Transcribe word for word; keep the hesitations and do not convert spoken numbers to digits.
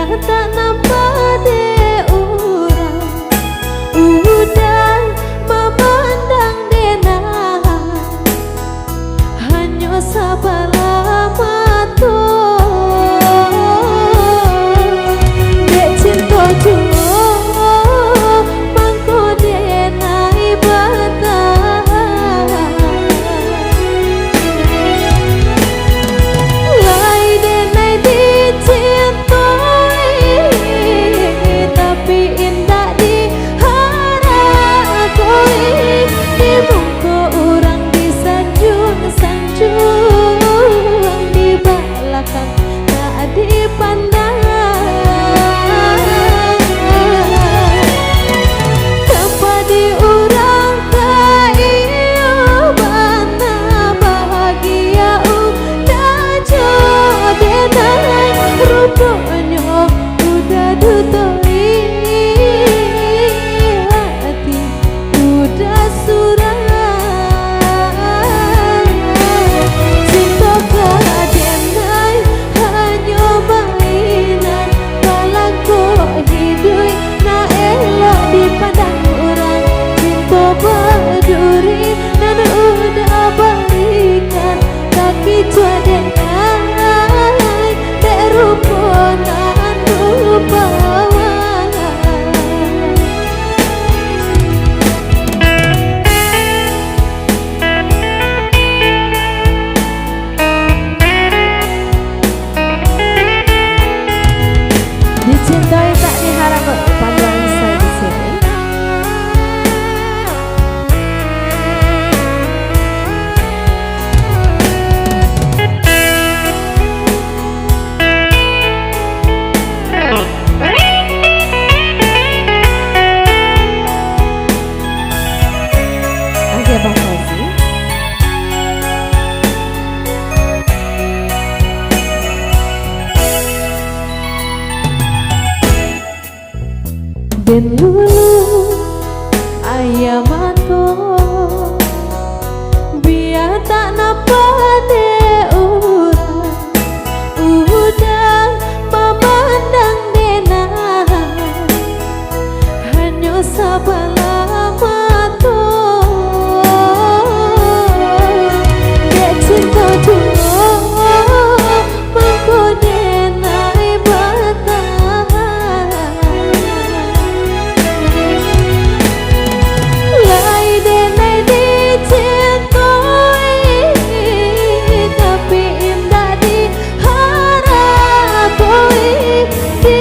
Tak nampak dek urang, udah mamandang denai, hanyo sabalah mato. Dek cinto juo, mangko denai batahan. Lai denai dicintoi, tapi indak diharagoi. Di muko urang disanjuang-sanjuang, di balakang tak dipandang. Tampek di urang ka iyo bana, bahagia udah jo denai. Ruponyo udah dutoi, hati udah surang. Cinto ka denai hanyo mainan, balangkok hiduik nan elok dipandang urang. Cinto baduri nan udah baikan, takicuah denai dek rupo nan rupawan. Dicintoi tak diharap, panjang isai di sini. Oke, Bang Fauzi. Den Lulu, ayah mato, bia tak nampak dek urang, udah mamandang denai, hanyo sabalah mato. Dek cinto juo, mangko denai batahan. Lai denai dicintoi, tapi indak diharagoi. Di